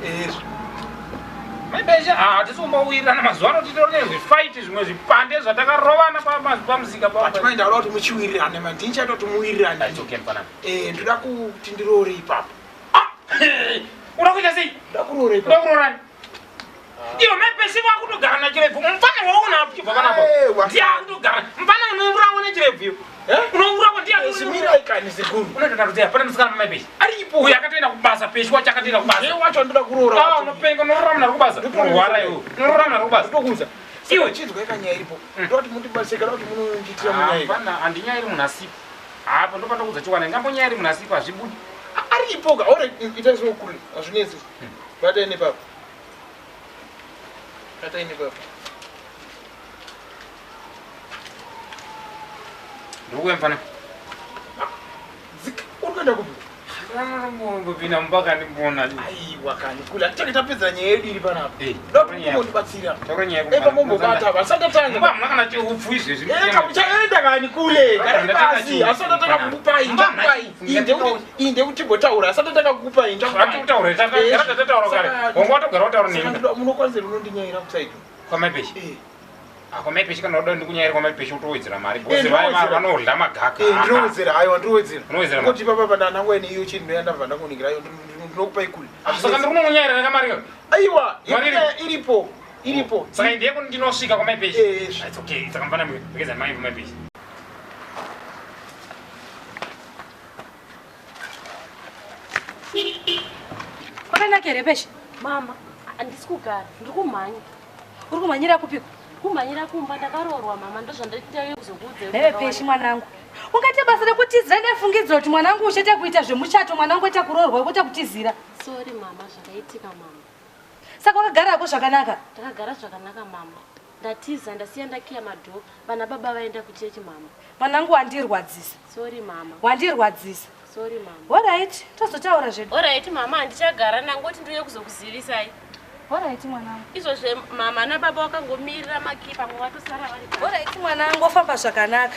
Ezvo. Maibesha ah hatisi kumbowirirana mazuva ano titori nezvifaiti zvimwe zvipande zvatakarovana pamusika But manje ndakuda kuti muchiwirirane manje ndini chaita kuti muwirirane. It's okay mfanami. Eh, ndoda kuti ndiroore ipapo. Ah! Unoda kuita sei? Ndoda kuroora Unoda ipapo. kuroorani? Iwe maibesha wakutogara nachirebvu mufana waona uchibva panapa. Aiwa. Ndiye akutogara. Mufana unourawa nechirebvu iwe. Eh? Unourawa ndiye Simirai kani sekuru. Unotoda kuti hapana musikana maibesha. Aripo. Uyu akatoenda kubasa peshi wacho akatoenda kubasa. Ndiye wacho ndoda kuroora. Ah, wacho. unopenga unorora munhu ari kubasa. Unorwara iwe. Unorora munhu ari kubasa. Ndokuudza. Iwe. Chinzwa ikanyaya iripo. Ndoda kuti mundibatsire kana kuti munondiitira munyaya. Hapana, handinyairi munhu asipo. Apo ndopatokuudza chokwadi, ndingambonya munhu asipo hazvibudi. Aripo ka. Ore itai sekuru. Hazvinetsi. Batai nepapo. Batai nepapo. Ndikuuya mfana. Zika, uri kuenda kupi? Mbopinda mumba kandimboona. Aiwa kani kule. Hatitenge tapedza nyaya yedu iri panapa. Eh, Ndoda kuti mumbondibatsira. Taura nyaya Epa mumbobata apa. Asati Mumba hamuna kana cheupfu izvezvi. Eh, kamuchaenda kani kule. Garai Ndatanga pasi. chiupfu. Asati atanga kukupai. Mumba hamuna Ndakupai. chiupfu. Iyi ndekuti iyi ndekuti timbotaura. Asati atanga kukupai. Ndakupai. Hatitaure, tataura kare. Saka- Wanga watogara wataura Saka neni. munokwanisa here unondinyaira kusaidi? Kwamaipeshi. Eh. Ah, kwamaipeshi kana uda ndikunyaira kwamaipeshi utowedzera mari. Eh, Because ndinowedzera. vanodla magaka. Eh, ndinowedzera. Aiwa ndinowedzera. Unowedzera mari. Ngoti ipapa pandanangwa ine iyo chini ndabva ndakuningira iyo ndinokupai kule. Ah, Saka ndiri kunonyaira nekamari kako. Aiwa, Mari iripo. Iripo. Iripo. Saka ndiye kuti ndinosvika kwamaipeshi. Eh, eh. It's okay. Saka mfana wekeza mai kwamaipeshi. Kwakanaka here peshe? Mama, handisi kugara, ndiri kumhanya. Uri kumhanyira kupiko? Kumhanyira kumba ndakaroorwa mama, ndozvandaita kuzokuudza. Hewe peshi mwanangu. Ungaite basa rekutizira nefungidziro kuti mwanangu uchaita kuita zvemuchato, mwanangu aita kuroorwa, kuita kutizira. Sorry mama, zvakaitika mama. Saka wakagarako zvakanaka. Ndakagara zvakanaka mama. Ndatiza, ndasiya ndakiya madhoo. Vana baba vaenda kuchechi mama. Mwanangu wandirwadzisa. Sorry mama. Wandirwadzisa. Sorry mama. Alright, tozotaura zvedu. Alright mama, handichagara ndangoti ndiuye kuzokuzivisai. Alright mwanangu. Izvozve mama nababa wakangomirira makii pamwe vatosara vari pano. Alright mwanangu, ofamba zvakanaka.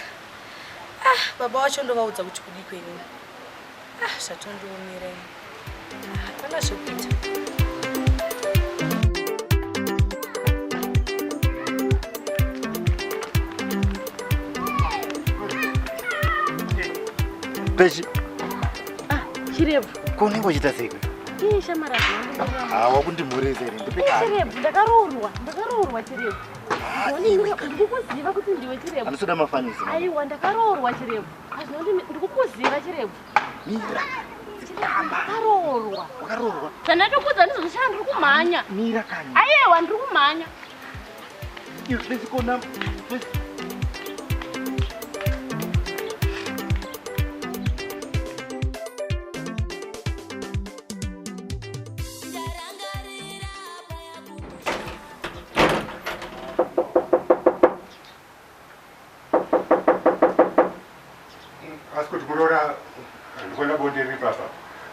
Ah, baba wacho ndovaudza kuti kudii kwenini. Ah, zvatondiomera ini. Ah, Hapana zvekuita. Peshi, Ah, chirebvu. ko unenge uchiita sei? Ii shamara zvinondimurira. Hawa kundimhoresa here ndipe kani. Chirebvu, ndakaroorwa. Ndakaroorwa chirebvu. Ndikukuziva kuti ndiwe chirebvu. Handisoda mafanisi. mama. Aiwa, ndakaroorwa chirebvu. Hazvinondi ndikukuziva chirebvu. Mira, Ndakaroorwa. wakaroorwa. Zvandatokuudza ndizvo zvichana ndiri kumhanya. Mira kani. Aiwa, ndiri kumhanya. Iwe Peshi kona. Peshi. Asi kuti kuroora ndikuona bonde riri papa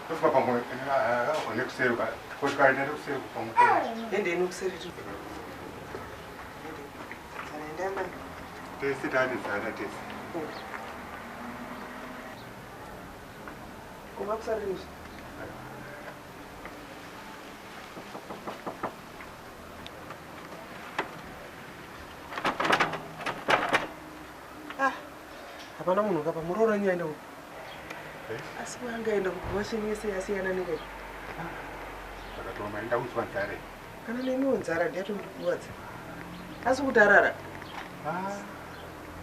tofunga pamwe nekuseri kuti kaenda nekuseri pamwe Endeni kuseri tu. Endai mai. tese taane nzara tese Kuma kusari izvi. Ah, hapana munhu kapa muroora wenyu aenda kupi? Asi angaenda kupi washini yese yasiyana nekai? zvakatooma ndakunzwa nzara iyi. Kana neniwo nzara ndiyatondikuwadza. Asi kuti arara.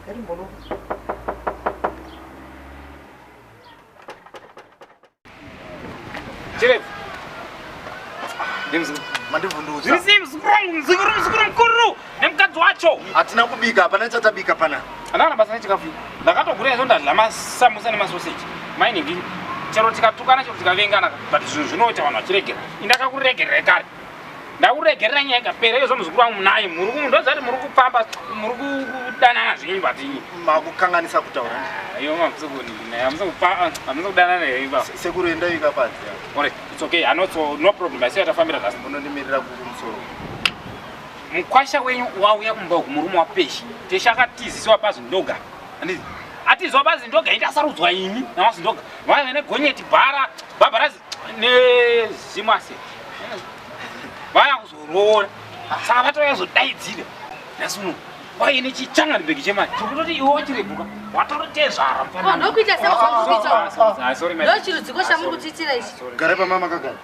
Ngatimbonoka. Chirebvu. Mandivhundutsa. Zviri sei muzukuru wangu, muzukuru, muzukuru mukuru nemukadzi wacho. Hatina kubika, hapana chatabika pana. Handana basa nechikafu. Ndakatogura izvo ndadya masamusa nemasoseji. Mainingi chero tikatukana chero tikavengana but zvinhu zvinoita vanhu vachiregera. Indakakuregerera kare. Ndakuregerera nyaya ikapera izvo muzukuru wangu munaye muri ku ndozati muri kufamba muri kudanana zvenyu but Makukanganisa kutaura. iyo hamusi kudanana here ipapo. Sekuru endai panze. Alright, it's okay. I know so no problem. I see atafambira nhasi. Munondimirira kumusoro. Mukwasha wenyu wauya kumba uku murume wapeshi. Teshe akatizisiwa pazindoga. Handiti? Atizwa pazindoga iti asarudzwa ini namazindoga. Vaive negonyeti bhara, bhabharazi nezimwase. Vaya kuzoroora. Saka vatouya kuzodaidzira. Nhasi uno waine chichanganibhegi chemari. Chokutoti iwe wachireguka. Watorotezvara Ko, ndokuita sei zvamuri kuita? Ah, sorry, my- Ndochirudziko chamuri kutiitira ichi. Garai pamama kagara.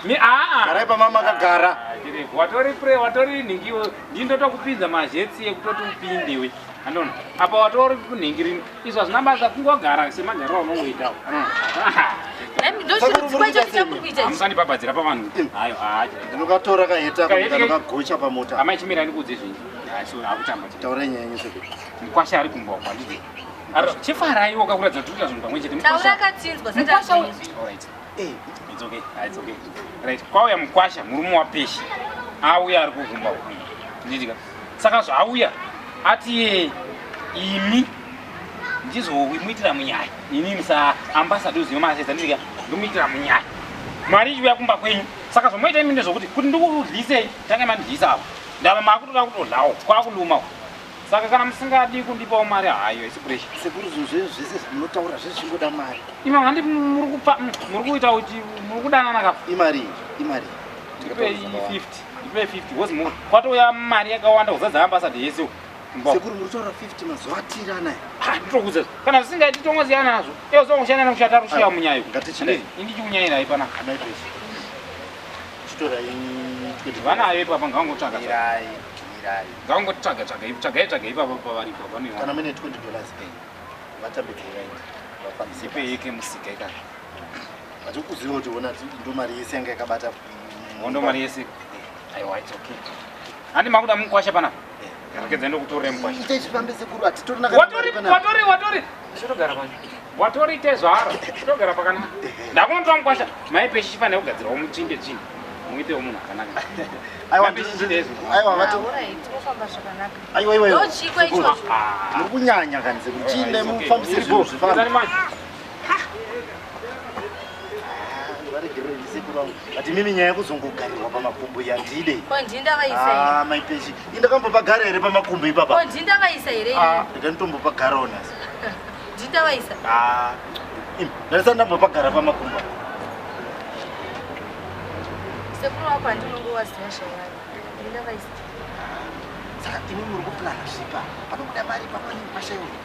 Mi aa. Garai pamama kagara. Chirebu, watori pre watori nhingiwe ndindotokupinza mazhetsi ekutoti upindewe andona apa watori kunhingirini izvo hazvina basa kungogara semagariro aunongoitawo Nami ndochirudziko icho chamuri kuita ichi. hamusandibhabhadzira pavanhu hayo hayi Ndinokatora kaheta Kaheti ke- ndinokagocha pamota. amai chimirai ndikuudze zvinji Hayi, so akutamba chete Taurai nyaya yenyu sekuru. mukwasha ari kumba uko handiti chifaraiwo kakuratidza kuti tikuita zvinhu pamwe chete Taura Mukwasha- katsinzwa sati mukwasha azvinzwa. Alright. Eh, It's okay. Ah, It's okay. Right. Kwauya mukwasha murume wapeshi auya ari kukumba uku. Nditika. Saka zvauya ati imi ndizomuitira munyaya. Inini sa ambassador uziva masesa nditika ndomuitira munyaya. Mari ichiuya kumba kwenyu. Saka zvomoita imi ndezvokuti kuti ndikudyisei tange mandidyisa apo. Ndava makutoda kutodlawo kwakuluma. uko. Saka kana musingadi kundipawo mari hayo isi pressure. Sekuru zvinhu zvenyu zvese zvamunotaura zvese zvingoda mari. Imi handi muri kupa muri kuita kuti muri kudanana kapo. Imari iyi, imari. iyi. Ndipei 50 ndipei 50 was more kwatouya mari yakawanda kuzadza ambassador yese uko. Kumba uko. Sekuru muri kutaura 50 mazuva atiri anaya. Ah, nditokuudza kana zvisingaiti tongosiyana nazvo iwo songoshanda nekushata rushiya munyayo Ngatichidai. indichiunyayirai panapa Amai Peshi. Chitorai 20. vanayo ipapa ngavangotsvaga tsvaga. Mirai, mirai. Ngavangotsvaga tsvaga tsvagai tsvagai ipapa pavaripo Kana panoiwana mune 20 dollars vatambidzei vaende. Vafambise. ipei yeke musika ikaka Hatikuziva kuti ona ndo mari yese yanga yakabata. hondo mari yese aiwa it's okay handi makuda mukwasha panapa rekedza ndokutorere mukwasha Itai chifambe sekuru hatitorina watori watori watori chitogara pano watori tezvara chitogara pakanaka ndakunotora mukwasha maipeshi chifanira kugadzirawo mutsvinde tsvinde muitewo munhu akanaka Aiwa Maipeshi chindezvo. aiwa vato. Alright, tinofamba zvakanaka. Aiwa aiwa. aiwa. Ndochikwa ichocho. Muri kunyanya kani sekuru. Chiinde mufambise Iripo. zvinhu zvifambe. Enzani manje. Varegererei sekuru vangu. But imimi nyaya yekuzongogarirwa pamakumbo iyi handide. Ko ndindavaisa here? Ah, maipeshi. Indakambopagara here pamakumbo ipapa? Ko ndindavaisa here? Ah, ndikanditombopagarawo nhasi. Ndindavaisa. Ah, imi, ndandisati ndambopagara pamakumbo. Sekuru wako handinongowaziva zvavari. Ndindavaisa. Saka imi muri kuplana zvipa. Panobuda mari papa nemukwasha iwoyo.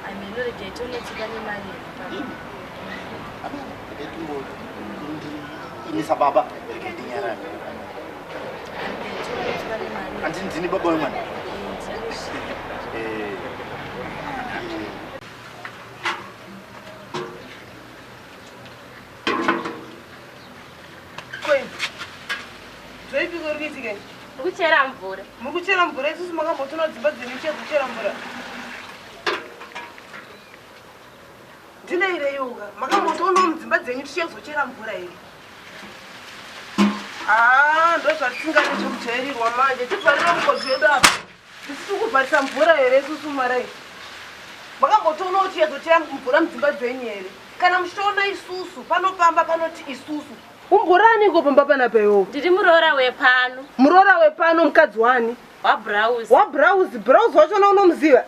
Ameno regai tonetseka nemari here papa. Imi. Amene, regai timbo imisa baba. Regai ndinyarare. Regai tonetseka nemari. Handini ndini baba wemwana. Ndinozviziva. Eh. Eh. Kwei. Zvaipiko uri kuitika izvi? Ndikuchera mvura. Muri kuchera mvura isusu makambotoona dzimba dzenyu chiya mvura. Ndineireiuka. Makambotoona mudzimba dzenyu tichizochera mvura here? Ah, ndozvatisingadi zvekujairirwa manje. Tivharire mugodhi wedu apa. Tisi tikuvharisa mvura here isusu marai? Makambotoona kuti yazochera mvura mudzimba dzenyu here? Kana muchitoona isusu, panopamba panoti isusu. Umboraniko pamba panapa iwowo? Ndiri muroora wepano Muroora wepano mukadzi wani? waBrowse. wabrowse browse wachona unomuziva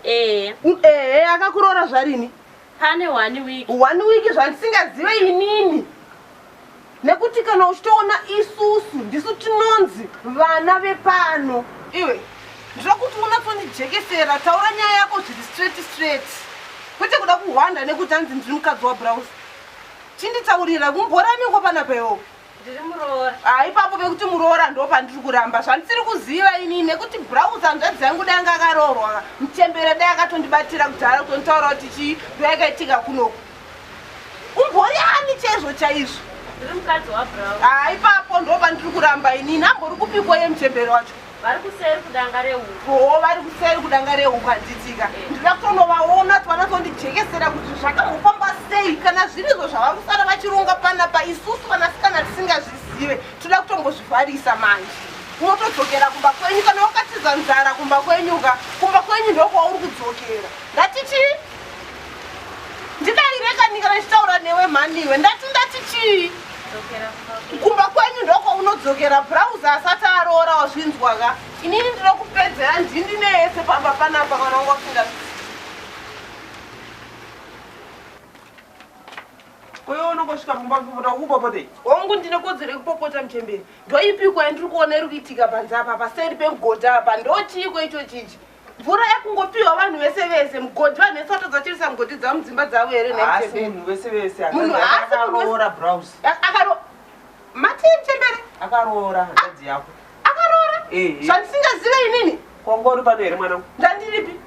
Ehe, Ehe akakuroora zvarini pane 1 week. one week zvandisingazive inini nekuti kana uchitoona isusu ndisu tinonzi vana vepano iwe ndinoda kuti unatsondijekesera taura nyaya yako zviri straight straight kwete kuda kuhwanda nekuti hanzi ndiri mukadzi wabrowse chinditaurira kumboraniko panapa iwowo Ndiri muroora. Ah, ipapo pekuti muroora ndo pandiri kuramba zvandisiri kuziva inini nekuti browse hanzvadzi yangu dai anga akaroorwa muchembere dai akatondibatira kudhara kutonditaura kuti chii ndoyakaitika kunoku umbori ani chaizvo chaizvo Ndiri mukadzi waBrowse. Ah, ipapo ndo pandiri kuramba inini ambori kupikwa ye muchembere wacho Vari kuseri kudanga rehuku. oo vari kuseri kudanga rehuku handitika ndinoda kutonovaona kuti vanatsondijekesera kuti zvakambofamba sei kana zvirizvo zvava kusara vachironga panapa isusu vanasikana tisingazvizive toda kutombozvivharisa manje unotodzokera kumba kwenyu kana wakatiza nzara kumba kwenyuka kumba kwenyu ndokwauri kudzokera ndati chii ndidairekani kana ndichitaura newe mhaniwe ndati ndati chii Dzokera kumba kwenyu. kumba kwenyu ndokwa unodzokera browse asati aroora wazvinzwa ka inini ndinokupedzera ndini neyese pamba panapa kana wanga usingazvizivi. Koiwe unongosvika kumba kupopota ukupopotei? Hongu ndine kodzero yekupopota muchembere. Ndoipiko yandiri kuona iri kuitika panze apa paseri pemugodhi apa ndochiiko icho chichi? Mvura yakungopiwa vanhu vese vese mugodhi vanhu vese vatadza kucheresa mugodhi dzavo mudzimba dzavo here nhai Haasi muchembere? munhu wese wese Munhu haasi munhu wese- akaroora Browse. Akaro matii muchembere? Akaroora hanzvadzi yako. Akaroora? Ehe. Zvandisingazive inini? Kwanga uri pano here mwanangu? Ndandiripi?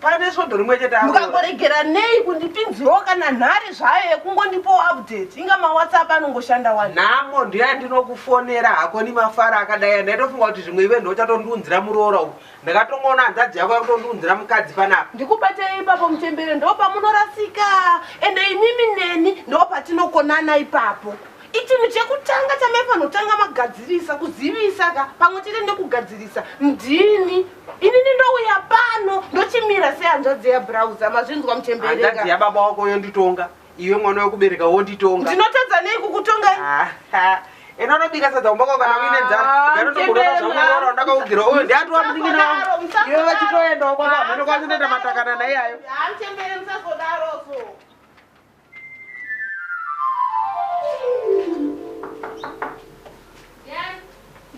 Pane svondo rimwe chete aroora. Mukangoregera nei kundipinzirawo kana nhare zvayo yekungondipawo update inga mawhatsapp anongoshanda wani. Nhamo ndiyo yandinokufonera hako nemafaro akadai ndaitofunga kuti zvimwe iwe ndouchatondiunzira muroora uyu. Ndakatongoona hanzvadzi yako yakutondiunzira mukadzi panapa. Ndikubatei ipapo muchembere ndopamunorasika ende imimi neni ndopatinokonana ipapo. Ichinhu chekutanga chamaifanotanga magadzirisa kuzivisa ka pamwe chete nekugadzirisa ndini inini ndouya pano ndochimira sehanzvadzi yabrowser mazvinzwa muchembere Hanzvadzi ka. yababa wako yonditonga iwe mwana wekubereka wonditonga. Ndinotadza nei kukutongai? Ena unobika sadza kumba kwako kana uine nzara. Ndinotokuroora zvangu muroora wandakaugira uyu ndiati wamunin'ina wangu. Iwe vachitoendawo kwako hameno kwachinoita matakana naiyayo. Muchembere musazodaroso.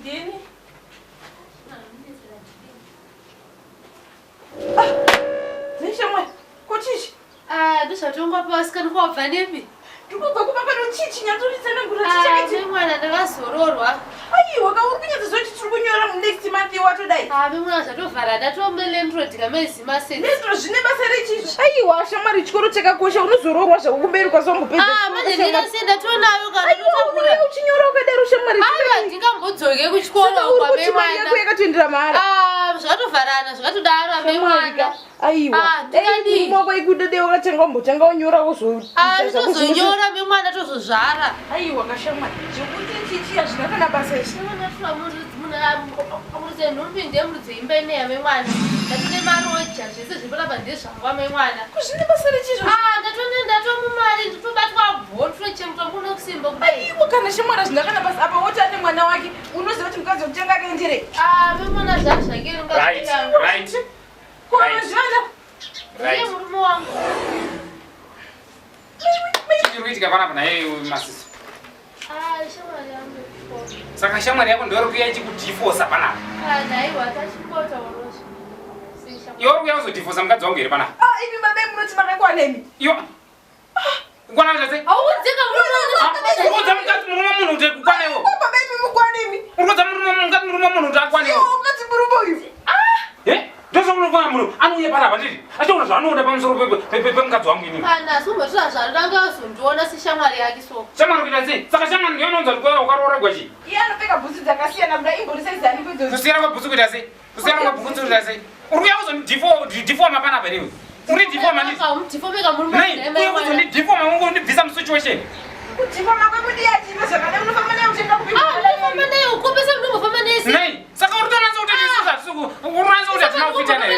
Ndini? Neshamwari, ko chichi? Ah, ndozvatongwa pawasikana kwabva nepi? Ndikubva kumba pano chichi nyatsonditsanangura Ah, chichakati. mwana ndakazororwa. Aiwa ka uri kunyatsoziva kuti tiri kunyora munext month watodai. Ah, mwana zvatovhara ndatome landlord kamezima sense. Landlord zvine basa rechizvi. Aiwa shamwari chikoro chakakosha unozoroorwa zvako kumberi kwazongopedza. Ah, manje ndinose ndatonayo kana Aiwa unouya uchinyora ukadaro shamwari. Aiwa ndingambodzoke kuchikoro Saka uri kwa kuti mari mwana. yako yakatoendera mahara. Ah, zvakatovharana zvakatodaro amai mwana. Aiwa. Ah, ndingadii? Dai murume wako aikuda wakatanga wambotanga wonyora wozoita Ah, zvako zvimwe ndozonyora mai mwana tozozvara. Aiwa kashamwari zvekuti chichi hazvina kana basa izvi. Muridzi nhumbi ndiye muridzi weimba ineyi amai mwana. Ndatone maroja zvese zviri panapa ndezvangu amai mwana. Kuzvine basa rechizvo. Ah, ndatone ndatomumari nditobatwa bho nditochemutwa kuno kusimba kudai. Aiwa kana shamwari hazvina kana basa apa woti ane mwana wake unoziva kuti mukadzi wekutanga akaenderei. Ah, mai mwana zvazvake Right, right. Ko Right. unozviona? Right. Ndiye murume wangu. Chiri kuitika panapa naye masisi. Ah, shamwari yangu yekuchikoro. Saka shamwari yako ndiyo iri kuuya ichikudhifosa panapa. Ah, naiwa tachimbotaurozvo. Iwe uri kuuya kuzodhifosa mukadzi wangu here panapa? Ah, imi baba munoti makakwana imi. Iwe kukwana zvese? Audzika Uri kuudza mukadzi murume munhu kuti kukwana iwe? Baba imi mukwana imi. Uri kuudza murume mukadzi murume munhu kuti akwane iwe? Iwe mukadzi murume uyu. Eh? Ndozvaunofana munhu anouya panapa nditi achiona zvaanoda pamusoro pemukadzi wangu inini. Kana sombotora zvaanotanga kuzondiona seshamwari yake so. Shamwari kuita sei? Saka shamwari ndiyo inonzi kuti wakaroora gwachi. Iye anopfeka bhutsu dzakasiyana kuda imbori saizi ani kuidzodzi. Kusiyana kwebhutsu kuita sei? Kusiyana kwebhutsu kuita sei? Uri kuuya kuzondidhifoma panapa iwe. Uri dhifoma nditi. Mudhifomeka murume Nei, uye kuzondidhifoma ungondibvisa musituation. Kudhifoma kwekudii achiita zvakadai unofamba naye uchienda kupinda. Ah, unofamba naye ukopesa munhu naye sei? Nei, saka uri kutonatsa kuti isusu hatisi ku uri kunatsa kuti hatina kuita naye.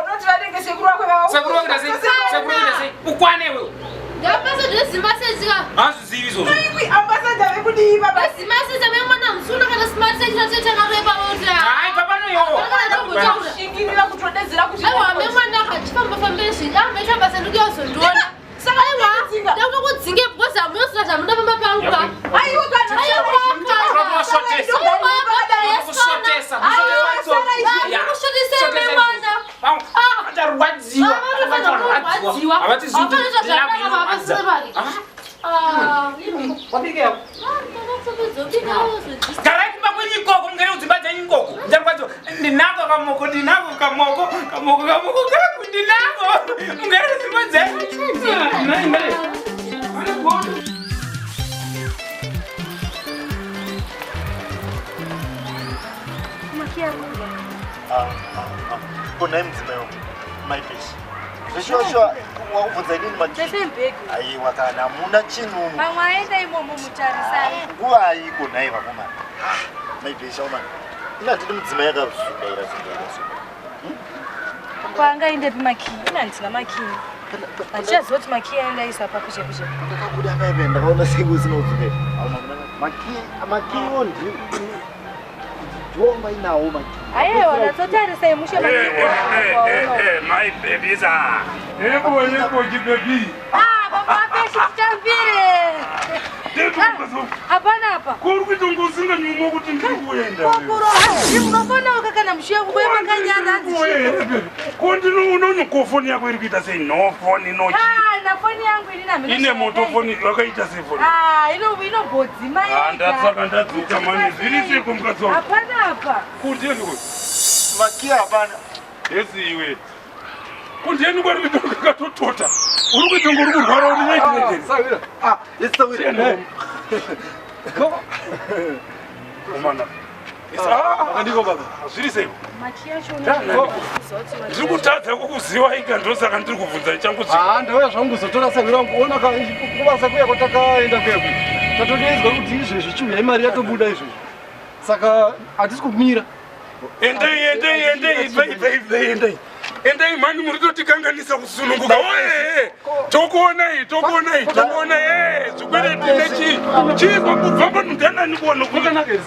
Unoti vanenge sekuru vako vava. Sekuru vakuita sei? Sekuru vakuita sei? Ukwane iwe. Ndapasa ndezimba sezika. Hazvizivi izvozvo. Iwi ambassador vekudii baba? Zimba seza mai mwana musuna kana smart sechinotoita karoepa kuti. Hayi baba noyo. Shingirira kutodedzera kuti. Aiwa mai mwana akachifamba fambe zvinhu amaita basa ndikuyazondiona. Saka Aiwa ndakutokudzinge because hamuyosina zvamuda pamba pangu pa. Aiwa kana Aiwa Kusvotesa. Kusvotesa mai mwana. Acharwadziwa. Acharwadziwa. Havatizivi kuti love inorwadza. Wabike Garai kumba kwenyu ikoko mugare kudzimba dzenyu ikoko. Ndicharwadziwa. Ndinako kamoko, ndinako kamoko, kamoko kamoko kangu ndinako. Mugare kudzimba dzenyu. Nai nai. Anogona. Ko nhai mudzimai wangu maipeshi zveshuwa wakubvunza inini Ndepembeki. aiwa kana hamuna chinhu Pamwe aenda imomo mutarisai. nguva aiko nhai vakomana maibhesha omana ina handidi mudzimai akazungaira zungaira zungaira Kwaangaendepi makii? Ina handina makii. Handichaziva kuti makii aenda aisa papi chaipo chaipo. ndakabuda paipe ndakaona sei usina kudzungaira makiwo ndiwo mainawo makii Aiwa, natsotarisai mushe makii. My babies are. Ebo, ebo, baby. Ah, baba peshi tichaswera. Chitambire. Hapana apa. Kuri kuita kunge usinganyumwa kuti ndiri kuenda. Kokuro, munofonawo kana mushiya kubuya makanyara hanzi. Ko ndinoona ko foni yako iri kuita sei? No foni no. Ah, na foni yangu ini na Ine moto foni wakaita sei foni? Ah, ino inogodzima Ah, yega. ndatsaka ndadzoka mani zviri sei ko mukadzi wangu? Hapana apa. Kundieni ko? Makiya hapana. Hesi iwe. Kundieni kwari kuita kunge katotota. Uri kuita kunge uri kurwara uri right. Sawira. Ah, yes sawira. Komana. Makandiko baba. Zviri sei? Makiya acho Ndiri kutadza kukuziva ika ndosaka ndiri kubvunza changu Ah, ndauya zvangu kuzotora sawira wangu. Ona ka kubasa kuya kwatakaenda kuya kuya. Tatodaidzwa kuti izvezvi chiuyai mari yatobuda izvezvi. Saka hatisi kumira. Endei, endei, endei, ibvei, ibvei, ibvei, endei. Endei mhani muri kutotikanganisa kusununguka. Oye, tokuonai, tokuonai, tokuonai. Eh, zvikwereti nechii? Chii kwakubva pano ndianani kuona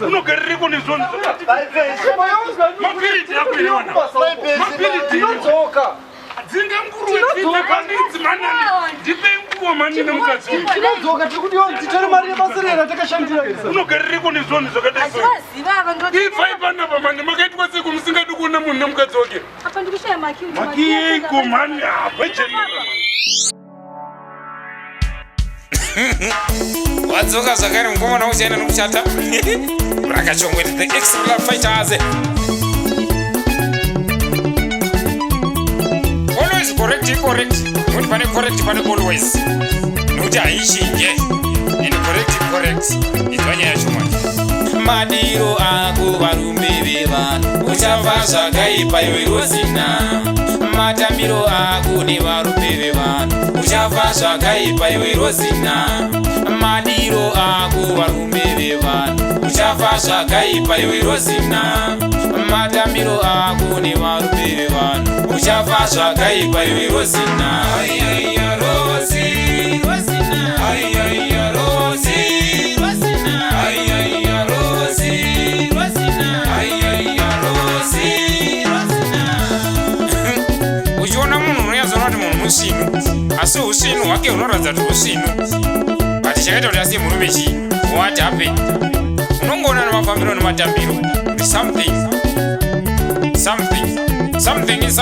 unogarireko nezvonhu Mapiriti ako here wana? Mapiriti. Tinodzoka. Dzinga nguruwe dzibve panidzi manani. Ndipe nguwo mani nemukadzi uyu. Tinodzoka tiri kudiwa kuti titore mari yebasa ratakashandira. Unogarireko nezvonhu zvakadai so. Achivaziva ava ndoti. Ibvai panapa mani makaitwa sei musingadi kuona munhu nemukadzi wake? Apa ndikushaya makiyi. kuti Makiyeko mani abvejeri. Wadzoka zvakare mukomana uchaenda nokuchata rakachongwete the extra fighters always correct incorrect nokuti pane correct pane always nokuti haichinje and correct correct idzwa nyaya yacho manje Madiro ako varume vevanhu uchava zvakaipa iwe Rosina. Matambiro ako nevarume vevanhu uchafa zvakaipa iwe Rosina. Madiro ako varume vevanhu uchafa zvakaipa iwe Rosina. Matambiro ako nevarume vevanhu uchafa zvakaipa iwe Rosina. Ai, ai, ai, Rosi, Rosina. Ai, ai, ai, Rosi, Rosina. Ai, ai, ai, Rosi, Rosina. Ai, ai, ai, Rosi, Rosina. Uchiona munhu unonyatsoona kuti munhu musvinu, asi usvinu hwake hunoratidza kuti usvinu, but chakaita kuti asiye murume chii? What happened? Unongoona nemafambiro nematambiro kuti something something something is